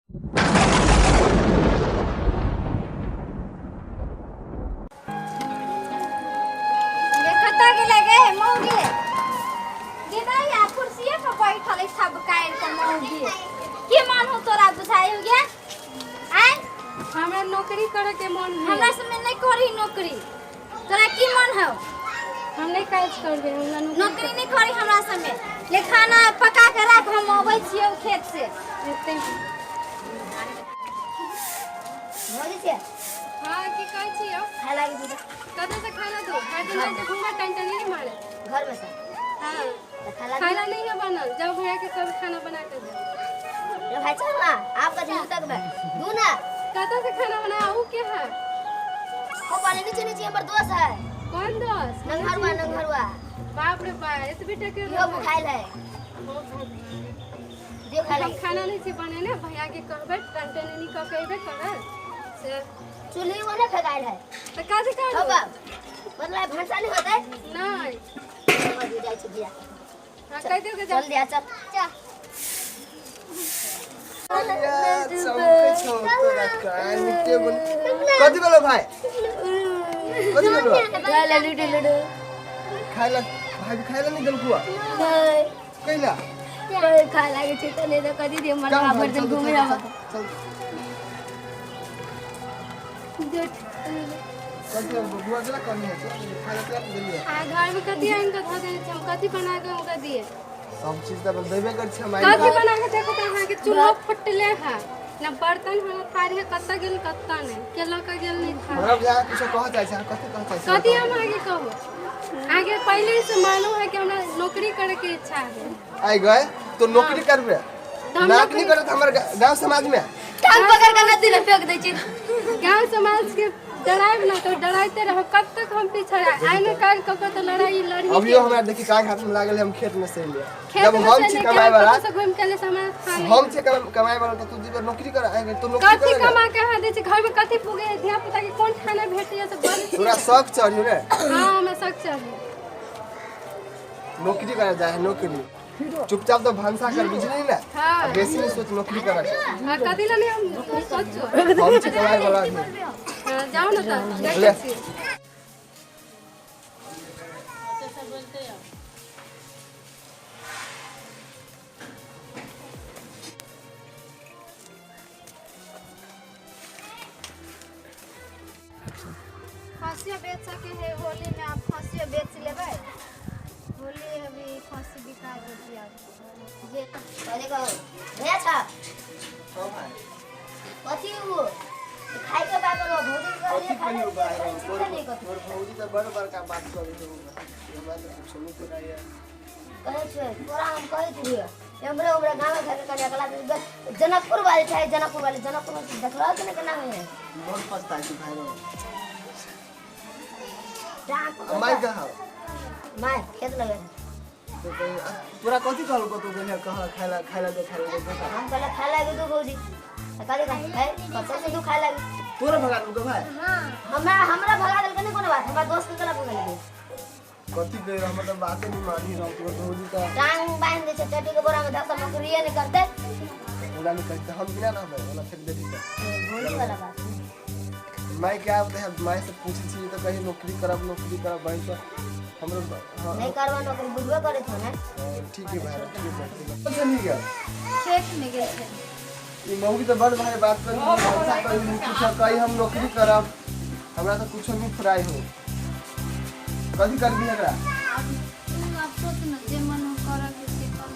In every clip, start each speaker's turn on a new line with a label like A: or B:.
A: गे कतऽ गेलै गे मौगी? गे दैया कुर्सिये पर बैठल है सब काटि के मौगी। की मन हो तोरा बुझाइ हो गे? आँय?
B: हमरा नौकरी करे के मन है।
A: हमरा सबमे नहि करही नौकरी। तोरा की मन हौ?
B: हम नहीं काज करबे, हमरा नौकरी
A: नौकरी नहीं करी हमरा सबमे। ले खाना पका के राख, हम अबै छियौ खेत से।
B: एते।
C: भौजी छै।
B: हाँ, की कहै छियौ?
C: खाय लागी दीदी।
B: कतऽ से खाना दू? खाय के नहीं घूमा टाइम टाइम नहीं मारे।
C: घर में से।
B: हाँ।
C: तो खाय लागी।
B: खाना नहीं है बनल, जाओ भैया के सब खाना बना के दे।
C: रे भाई चल ना, आपका दिन तक में दू ना।
B: कतऽ से खाना बना ऊ के है?
C: वो पानी नीचे नीचे हमर दोस्त है।
B: कौन दोस्त?
C: नंगहरुआ नंगहरुआ।
B: बाप रे बाप, एतबे टके
C: यो भुखाइल है। जो खाय
B: हम
C: लागी।
B: खाना नहीं छी बनेने, भैया के कहबै टंटे नहीं कह के अइबे करत से।
C: चूल्ही वो नहीं फेकाइल है।
B: तऽ काज कर।
C: हो बाप, मतलब भनसा नहीं होता है?
B: नहीं।
C: मजदूर जाइ छै भैया।
B: हाँ, कह दियौ के जा।
C: चल दिया चल।
A: जा।
D: चमकै छौ तोरा कान टेबल। कथी भेलो भाई? कथी भेलो?
C: Ludo ludo.
D: खाय ला भाई, खाय ला नहीं देलकुआ?
C: नहीं।
D: कैला?
C: खाय लागे छै त नहीं त कथी दे मन
D: काम
C: भर दिन
D: चल,
C: घूमे
D: चल,
C: रहब।
D: चल कथी बुआ देला कनी है? चल, खाय ला तैयार देलिए।
B: आ घर में कथी आनि कऽ धऽ देने छै? हम कथी बना कऽ हुनका दिए?
D: सब चीज तऽ देबे कर छै हम।
B: कथी बना कऽ देखो तऽ अहाँके चूल्हो फटले है ना बर्तन है ना थारी है, कतऽ गेल कतऽ नहि, के लऽ कऽ गेल नहि थारी।
D: हमरा बुझा कुछो कहऽ चाहै छै अहाँ, कथी कहऽ चाहै छै?
B: कथी हम अहाँके कहू? अहाँके पहिले से मालूम है कि हमरा नौकरी करे के इच्छा है।
D: आइ गए तो नौकरी करबे?
B: तऽ हम
D: नौकरी करे तऽ हमर गाँव समाज में
C: टांग पकड़ के नदी में फेंक दै छी।
B: गाँव समाज के डरायब ना तो डराइते रहब, कब तक हम पीछे आइ ने काल्हि ककरो तऽ लड़ाई लड़ही।
D: अभियो हमरा देखी काग हाथ में लागल है, हम खेत में से लिया।
B: खेत
D: जब
B: में
D: हम
B: से
D: छी
B: लेके
D: कमाए
B: आएब,
D: वाला।
B: कतऽ से घुमि के एले से हमरा थाह नहीं।
D: हम छी कमाए वाला तऽ तू जीबे नौकरी कर आइ तो नौकरी
B: कथी
D: कर।
B: कमा के अहाँ दै छी? घर में कथी पुगे है? धिया पुता के कोन खाना भेटैया से बड़।
D: तोरा शौक चढ़ियो रे?
B: हाँ, हमरा शौक चढ़े।
D: नौकरी करे जाए है नौकरी, चुपचाप तो भनसा कर, बुझली ना?
B: हाँ।
D: आ बेसी नहीं सोच नौकरी करे के।
B: हाँ, कथी ला नहीं हम सोचो?
D: हम छी कमाए वाला आदमी।
B: हाँ, जाओ ना तऽ
D: ले।
B: देखै छी।
A: खसियो बेचऽ के है होली में, आब खसियो बेच लेबै। होली अभी खसी बिका जेतै आब
C: जे कथी कहू भैया छ?
D: हाँ भाई।
C: कथी उ खाइ के बात करो भौजी के
D: कथी
C: कहलिए खाइ
D: कहियो भाई?
C: चिंता नहीं कथी।
D: तोर भौजी तऽ बड़ बड़का बात करै छौ, हमरा तऽ कुछो नहीं पता
C: कहै छै तोरा हम कहैत रहियो हमरा हमरा गाँव घर के कन्या कला जनकपुर वाले छै, जनकपुर वाले, जनकपुर में देखलहो कि नहि केना होइ है।
D: बहुत पछताइ छी भाई।
C: टाँग पकड़
D: माय
C: कऽ।
D: कहाँ?
C: माय खेत लगे।
D: तो तोरा कथी कहलको? तू गेल कह खाय ला, खाय ला दे, खाय ला दे।
C: हम कहले खाय लागे दू भौजी, तऽ कहले है कतऽ से दू खाय लागे।
D: तोरा भगा देलको भाई?
C: हमरा हमरा भगा देलकै नहि कोनो बात, हमरा दोस्त के गला पकड़ लेलकै।
D: कथी कहि हमर तऽ बाते नहीं मानी रहो तोर भौजी तऽ।
C: टांग बांधि दै छै चट्टी के बोरा में धऽ कऽ, नौकरिए नहि करतै।
D: ओना नहीं करते, हम बिना रहबै ओना फेंक देती तऽ।
C: भौजी वाला बात।
D: माय के आब हम माय से पूछै छी तऽ कही नौकरी करब, नौकरी करब बहिन तऽ हमरो। हाँ।
C: नहि करबा नौकरी, बुझबे करै छौ ने।
D: ठीक है भाई, ठीक है, ठीक है। अच्छा नहीं गया?
A: खेत में गेल छै।
D: ई मौगी तऽ बड़ भाई बात करी, भरोसा करी कुछो कही हम नौकरी करब, हमरा तऽ कुछो नहीं फुराइ हो। कथी करबी एकरा?
A: आब तू आब सोच न, जे मन हो करऽ के से कर।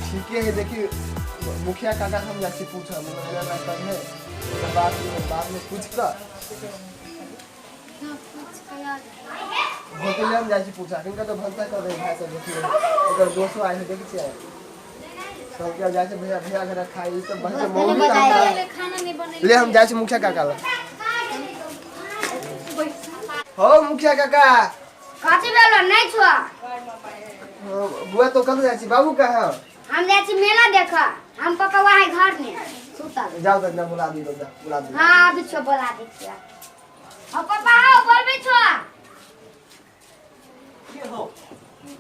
D: ठीके है। देखी मुखिया काका से हम जाइ छी पूछऽ, मतलब एना एना करिहे तऽ बात बाद में पूछ कऽ।
A: हाँ, पूछ के आ जा।
D: भोटले हम जाइ छी पूछा, किनका तऽ भनसा कर दे भाई सब। देखिए एकर दोस्तो आयल है, देखै छियै सबके जाइ छै भैया भैया घर खाइ ई सब भनसा मौगी तऽ हमरा
A: ले खाना नहीं बनेले।
D: ले हम जाइ छी मुखिया काका लग। हो मुखिया काका।
C: कथी भेलो? नहि छो।
D: हाँ, बुआ तो कतऽ जाइ छी? बाबू कहाँ?
C: हम जाइ छी मेला देख, हम पापा वहाँ घर में सुतल।
D: जाओ तऽ ना बुला दी, जा बुला दी।
C: हाँ, अभी छो, बोला दै छियै। हो पापा, आओ, बोलबै छो।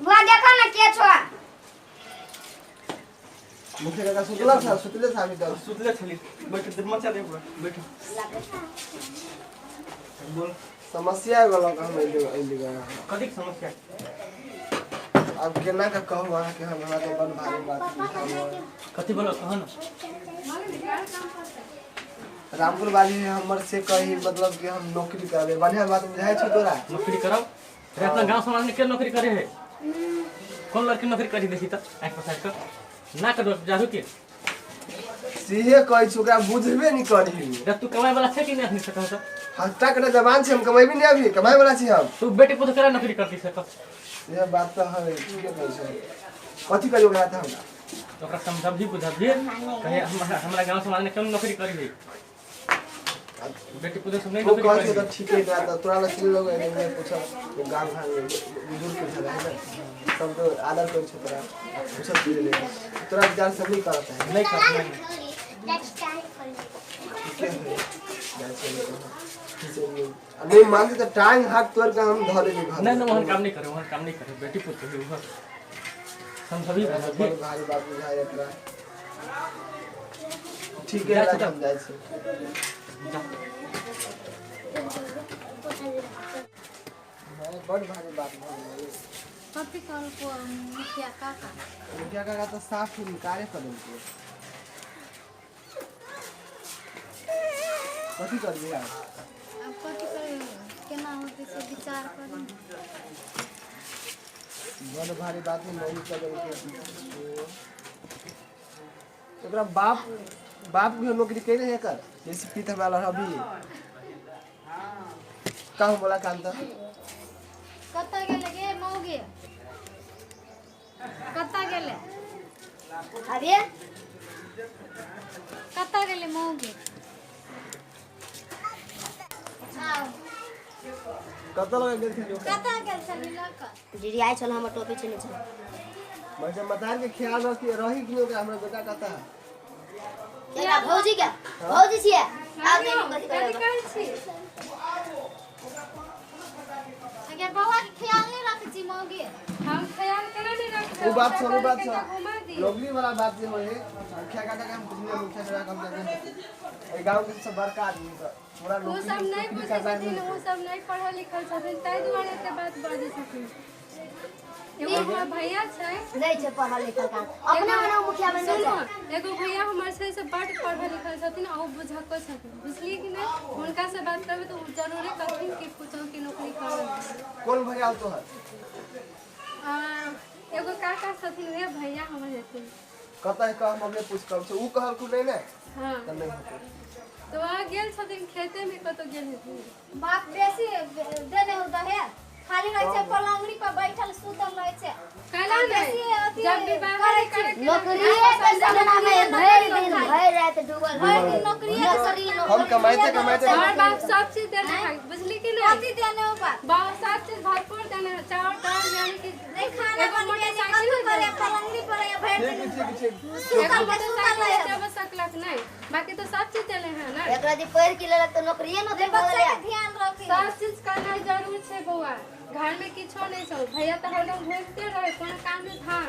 C: बुआ, देखो ना के छो।
D: मुखिया काका सुतला था, सुतले था अभी तक।
E: सुतले छली। बैठ, मचा दे पूरा, बैठ। बोल।
D: समस्या एगो लग हम अइली अइली गा।
E: कथी के समस्या?
D: अब केना के कहू अहाँके, हम हमरा तऽ बड़ भारी बात बुझाइए।
E: कथी बोलो, कह न।
D: रामपुर वाली है हमर से कही मतलब कि हम नौकरी करबे, बढ़िया बात बुझाइ छौ तोरा?
E: नौकरी करब रे? अपना गांव समाज में के नौकरी करे है? कौन लड़की नौकरी करी देखी त आँख पसार कर ना कर जाहु के
D: सीहे कहै छौ, ओकरा बुझबे नहीं करी।
E: रे तू कमाए वाला छै कि नहीं अखनी से कह त?
D: हट्टा कटा जवान छै, हम कमेबी नहीं, अभी कमाए वाला छी हम।
E: तू बेटी पुतोह केना नौकरी करती से कह?
D: यह बात तो है, ठीके कहै छै। कथी कहियो ओकरा त हमरा?
E: तो ओकरा समझबही बुझबही, कहे हमरा गांव समाज में क्यों नौकरी करी है, बेटी पुतोह सब नहीं
D: तू
E: नौकरी
D: कहै
E: करी
D: छौ
E: है।
D: तऽ ठीके है, तोरा तऽ तोरा लग चलि लोग एने पूछब, ओ गाँव घर में बुजुर्ग के घर है ना, सब तो आदर करै छौ तोरा, पूछब चलि ले तोरा विचार सब नहीं करत है?
E: नहीं कर नहीं।
D: ठीके है, जाइ छियै हम। आ नहीं मानते तऽ टांग हाथ तोड़ के हम धऽ लेबै घर।
E: नहीं नहीं, वहन काम नहीं करे, वहन काम नहीं करे। बेटी पुतोह है वह, समझबही बुझबही।
D: बड़ भारी बात बुझाइ तोरा। ठीक है,
E: जाइ छी
D: राख, हम जाइ छी।
E: जा।
D: भाई, बड़ भारी बात भऽ गेलै।
A: कथी कहलको मुखिया काका?
D: मुखिया काका तऽ साफ इनकारे कऽ देलकै। कथी करबै आब?
A: आब कथी करबै, केना होतै से विचार करू।
D: बड़ भारी बात है, मौगी कऽ देलकै। ओकरा बाप बाप भी नौकरी कैले है एकर जैसे पीत हमरा लग अभी कहूँ बोला काम तऽ।
A: कतऽ गेलै गे मौगी? कतऽ गेलै?
C: अबे।
A: कतऽ गेलै मौगी? आउ।
D: कतऽ लग गेल छलियै ओकरा?
A: कतऽ गेल छली लऽ कऽ?
C: डिरियाइ छल, हमर टोपी छेने छल।
D: मगर मतार के ख्याल रख रही कि नहीं ओकरा, हमरा बेटा कतऽ है?
C: केकरा? भौजी के? भौजी छियै आब देखू कथी
B: कथी
C: करबै।
B: कहै छी?
A: अगे बौआ के ख्याल नहि रखै छी मौगी।
B: हम ख्याल केना नहि रखबै?
D: ओ बात छोड़ू, बात
B: ओकरा
D: छोड़।
B: घुमा दी।
D: नौकरी वाला बात जे होय है, मुखिया काका के हम पुछलियै, मुखिया काका के हम जाके एहि गाँव के सबसे बड़का आदमी तऽ पूरा
B: ओ
D: नौकरी
B: सब नहि
D: नौकरी
B: बुझै
D: करना
B: छथिन,
D: नहीं।
B: ओ सब नहि पढ़ल लिखल छथिन, ताहि दुआरे एते बात बाजै छथिन। एगो हमर भैया छै।
C: नहि छै पढ़ल लिखल काम, अपने मने ओ मुखिया बनि गेल
B: सुनू,
C: छै।
B: एगो भैया हमर छै से बड्ड पढ़ल लिखल छथिन आ ओ बुझको छथिन, बुझलियै कि नहि? हुनका से बात करबै तऽ ओ जरूरे कहथिन कि पुतोहु के नौकरी करऽ।
D: कौन भैया हो तोहर?
B: आ, एगो काका छथिन, उहे भैया हमर हेथिन।
D: कतऽ है कह, हम अपने पूछ कऽ उ कहलखुन नहीं ने
B: हाँ।
D: तऽ नहीं होतै।
B: तऽ वहाँ गेल छथिन, खेतेमे कतहु गेल हेथिन।
A: बाप बेसी देने हो दहेज, खाली रहै छै पलंगड़ी पर बैठल सुतल रहै छै।
B: कहला
A: बेसी
B: नहि,
A: अथी
B: जब विवाह
A: करै छी।
B: करे के
C: नौकरिए के सपना में भरि दिन भरि राति डूबल।
A: भरि दिन नौकरिए के
C: नौकरी।
D: हम कमाइते कमाइते
B: हमर बाप सब चीज देने है, बुझली कि नहीं?
A: कथी देने हो बाप?
B: बाप सब चीज भरपूर देने है, चाउर दाल, यानी कि
A: नहीं खाना
B: एगो
A: बनबे नहीं
B: मोटरसाइकिल
A: कथी करे, पलंगड़ी पर रहै भरि
D: ठीक
A: दिन
D: है, ठीक ठीक।
A: सुतल
B: एगो
A: के सुतल
B: मोटरसाइकिल
A: रहै।
B: देबो सकलक नहीं, बाकी तो सब चीज देले है ना।
C: एकरा जे पढ़ के लेलक तऽ नौकरिए नौकरी भऽ
A: बच्चा
C: गेलै।
A: के ध्यान रखी।
B: सब चीज करनाइ जरूर छै बौआ, घर में किछो नहीं छौ। भैया तऽ हरदम घूमते रहे, कोनो काम नहीं धाम।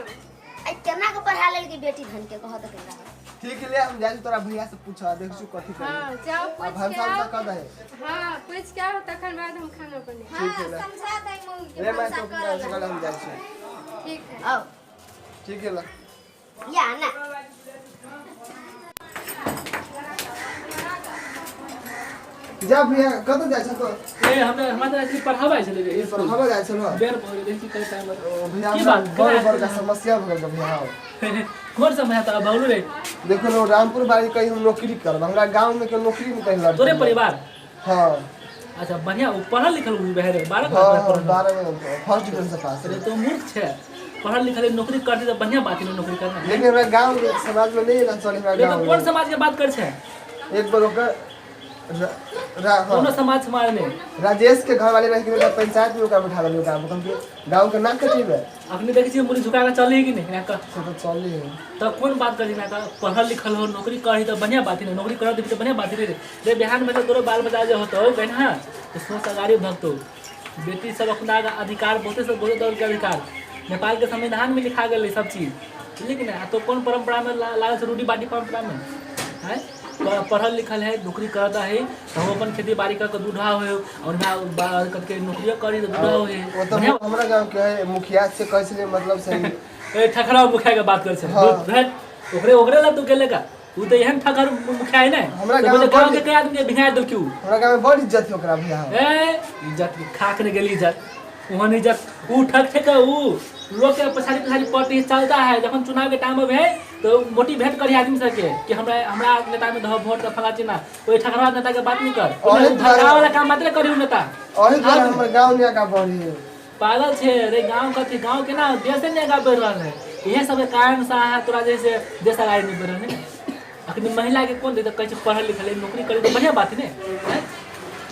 C: आइ केना के पढ़ा लेलकै बेटी धन के, कहत केना?
D: ठीक ले, हम जाइ छी तोरा भैया से पूछऽ, देख छु कथी करी।
B: हाँ, जाओ
D: आ
B: पूछ के
D: भनसा उनसा
B: आओ।
D: कऽ दहे।
B: हाँ, पूछ के आओ, तखन बाद हम खाना बने।
A: हाँ,
D: ठीक है।
A: समझा दे मौगी के
D: ले मैं
A: भनसा
D: टोपी
A: करऽ
D: डाल
A: ला।
D: हम जाइ छी।
B: ठीक है।
C: आउ।
D: ठीक है ला।
C: या ना।
D: जा भैया, कतऽ जाइ छौ तो?
F: ए, हमरा हमरा तऽ actually पढ़ाबै छलै रे स्कूल।
D: पढ़ाबऽ जाइ छौ?
F: बेर भऽ गेलै, देखी कते टाइम।
D: ओ भैया,
F: की
D: हमरा
F: बात?
D: बड़
F: केना?
D: बड़का समस्या भऽ गेल भैया।
F: कोन समय तोरा भगलू रे?
D: देखो ने, रामपुर बारी कहीं हम नौकरी करब, हमरा गाँव में के नौकरी में कहीं लड़की।
F: तोरे परिवार?
D: हाँ।
F: अच्छा, बढ़िया। ओ पढ़ल लिखल बहे रे 12
D: हाँ।
F: क्लास
D: हाँ।
F: पढ़ल?
D: 12 में फर्स्ट डिवीजन से पास।
F: अरे तो मूर्ख छै, पढ़ल लिखल नौकरी करते तऽ बढ़िया बात है नौकरी करना।
D: लेकिन हमरा गाँव में समाज में नहीं ना चले हमरा
F: लेकिन
D: गाँव
F: कोन
D: में।
F: समाज के बात कर छै?
D: एक बार ओकर
F: कोनो
D: हाँ।
F: समाज समाज नहि।
D: राजेश के घर वाले रह के पंचायत में ओकरा बैठा देलकै, ओकरा कहलकै गाँव के ना कटेबै।
F: अखनी देखै छियै मुड़ी झुका के चली कि नहि कह?
D: से तऽ चले है।
F: तऽ कोन बात करी ना? पढ़ल लिखल हो, नौकरी करही तऽ बढ़िया बात है, नौकरी करत तऽ बढ़िया बात है रे। रे बिहान में तोरो बाल बच्चा जे होतौ गहिना तऽ सोच अगाड़ी भगतौ। बेटी सब अपना अधिकार बहुते सब बहुते दौड़ के अधिकार नेपाल के संविधान में लिखा गेलै सब चीज। बुझलियै कि नहि? आ तो कोन परम्परामे लागल छै? रूढ़ी बाटी परम्परामे हैं? पढ़ल लिखल है, नौकरी करता है, तऽ हम अपन खेती बाड़ी कऽ के दूढ़ा होय और हमरा कथी नौकरियो करी तऽ दूढ़ा होय।
D: ओ तऽ हमरा गाँव के है मुखिया से कहै छलै मतलब सही।
F: ए ठकरा मुखिया के बात करै छै।
D: हाँ।
F: भेट ओकरे ओकरे ला तू गेले का? उ तऽ एहन ठकर मुखिया है ने।
D: हमरा
F: तऽ
D: गाँव
F: बोले गाँव के
D: बड़
F: कई आदमी के भिंगा देलकी उ।
D: हमरा गाँव में बड़ इज्जत है ओकरा भैया।
F: ए इज्जत के खाक ने गेली इज्जत, ओहन इज्जत उ ठक ठक उ लोग के पछाड़ी पछाड़ी पड़ती चलता है। जखन चुनाव के टाइम में है तो मोटिवेट करी आदमी सबके कि हमरा हमरा नेता में दहो वोट फला चिना, ओइ ठकरा नेता के बात नहीं कर।
D: और एक
F: ठकरा वाला काम मात्र करी उ नेता।
D: अही द्वारा हमर गाँव नहीं आगा बढ़ी है।
F: पागल छे रे गांव कथी गांव के ना देश नहीं आगा बढ़ रहल है। इहे सब के कारण से अहाँ तोरा जैसे देश आगाड़ी नहीं बढ़ रहल है। अखनी महिला के कोन दे कहै छै पढ़ल लिखल है नौकरी करी तऽ बढ़िया बात है ने।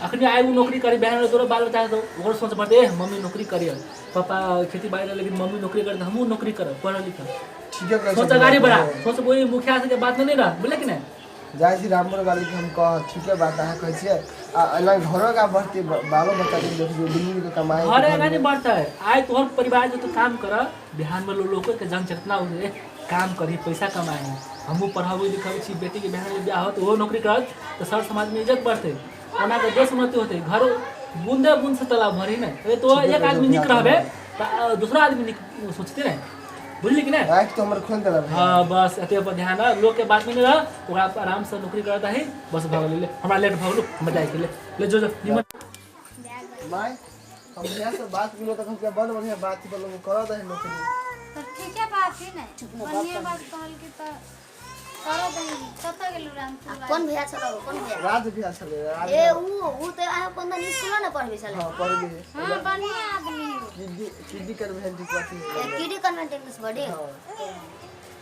F: अखनी आइ उ नौकरी करी बहन तोरो बाल बच्चा तो ओकरो सोच बढ़ते, ए मम्मी नौकरी करी, पापा खेती बाड़ी रहे, लेकिन मम्मी नौकरी करे तऽ हमहूँ नौकरी करब पढ़ल लिखल।
D: ठीके कहै
F: सोच
D: छै
F: अगाड़ी
D: भैया।
F: बढ़ा, सोच वही मुखिया सबके बात में नहीं रह, बुझले कि नहीं?
D: जाइ छी रामपुर वाली के हम कह ठीके बात अहाँ कहै छियै। आ एना घरो का बढ़ती बालो बच्चा के देखियौ दुनू के कमाई
F: घरे आगाँ नहीं बढ़ता है। आइ तोहर परिवार जो तू काम कर बिहान में लोग के जन चेतना हो काम करी पैसा कमाए है, हमहूँ पढ़ाबू लिखाबै छी बेटी के बिहान में ब्याह होत ओहो नौकरी करत तऽ सर समाज में इज्जत बढ़तै, ओना तऽ देश उन्नति होतै। घर बूंदे बूंद से तालाब भरी ने, अरे तो
D: ठीके
F: एक
D: कहै
F: आदमी
D: छै
F: निक
D: भैया।
F: रहबे तऽ दूसरा आदमी निक सोचते ने, बुझली कि नहीं?
D: आँखि तो हमर खोलि देलक भैया।
F: हाँ बस एते पर ध्यान रह, लोग के बात में नहीं रह, ओकरा आराम से नौकरी करता है बस भऽ गेलै। ले हमरा लेट भऽ गेलौ, हमरा जाइ के ले ले जो जो निमन।
D: माय हम भैया से बात केलहुँ तऽ कहलकै बड़ बढ़िया बात बोललहुँ करऽ दही नौकरी।
A: तऽ ठीके बात है ने, बढ़िया बात कहल कि तऽ करऽ दही। कतऽ गेलू रामपुर
C: आ कोन भैया छलौ? कोन भैया?
D: राज भैया छलै राज।
C: ए उ उ तऽ अहाँ कोन दिन स्कूल ने पढ़बै छलै।
D: हाँ पढ़ली।
A: हाँ बढ़िया आदमी है।
D: किड्डी किड्डी कन्वेंट कथी
C: ए
D: है।
C: किडी कन्वेंट इंग्लिश बड़ी।
D: हाँ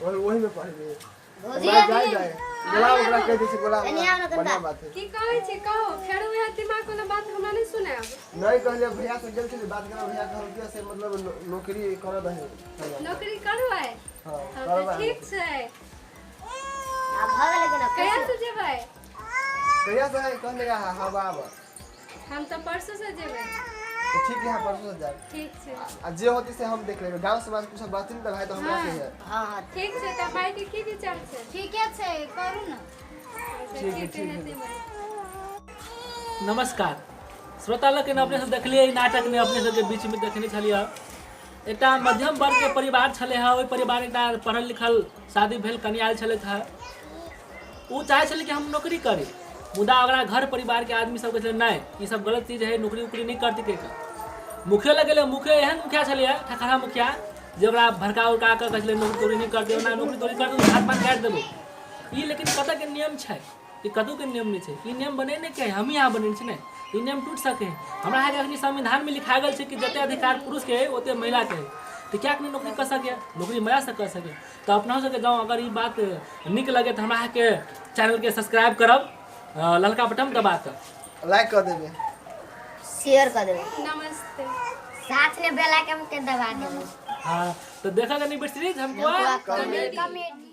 D: वही वही में पढ़ली।
C: भौजी
D: हमरा जाइ जाइ गुलाब ओकरा कहि दै छै गुलाब
C: एने आउ ने कनिका।
D: बढ़िया बात है।
B: की कहै छी कहो, फेर उएह दिमाग वाला बात हमरा नहि सुनायब।
D: नहीं कहलियै भैया से गेल छलियै बात करऽ, भैया कहलकै से मतलब नौकरी करऽ दही।
B: नौकरी करबै?
D: हाँ
B: तब तऽ
D: करबै।
B: ठीक छै।
C: आ भऽ गेलै कि ना?
B: कहिया से जेबै?
D: कहिया से है कहने का हवा आब।
B: हम तऽ परसू से जेबै।
D: तो ठीक है परसों से जाए।
B: ठीक छै।
D: आ जे होती से हम देख लेबै। गाँव समाज कुछ बात नहीं तऽ भाई तो हमरा से है।
C: हाँ हाँ
B: ठीक छै। तऽ मायके की विचार छै?
A: ठीके छै करू ने।
B: अच्छा,
D: ठीक है,
B: ठीक
D: ठीक है।
B: हेतै माय।
F: नमस्कार श्रोता लोग के अपने सब देखलियै ई नाटक में अपने सबके बीच में देखने छलियै एकटा मध्यम वर्ग के परिवार छलै हँ। ओहि परिवार एकटा पढ़ल लिखल शादी भेल कनिया आयल छलै हँ। ओ चाहै छलै कि हम नौकरी करी, मुदा ओकरा घर परिवार के आदमी सब कहै छलै नहि ई सब गलत चीज है, नौकरी उकरी नहीं करती कहि कऽ। मुखियो लग गेलै, मुखियो एहन मुखिया छलै ठकरा मुखिया जे ओकरा भड़का उड़का कऽ कहै छलै नौकरी तोकरी नहीं करतै, ओना नौकरी तोकरी करतै तऽ हाथ पान काटि देबो। ई लेकिन कतऽ के नियम छै? ई कतहु के नियम नहि छै। ई नियम बनेने के है, हमही अहाँ बनेने छी ने, ई नियम टूटि सकै है। हमरा अहाँके अखनी संविधान में लिखा गेल छै कि जते अधिकार पुरुष के है ओते महिला के है, तऽ किएक नहि नौकरी कऽ सकैए, नौकरी महिला से कऽ सकैए। तऽ अपना सबके जाउ अगर ई बात नीक लगे तऽ हमरा अहाँके चैनलके सब्सक्राइब करब, ललका बटन दबा कऽ
D: लाइक कऽ देबै,
C: शेयर कऽ देबै।
B: नमस्ते।
A: साथ में बेल आइकन के दबा देबै।
F: हाँ तो देखा नहीं सीरीज हमको
C: कॉमेडी।
A: कॉमेडी।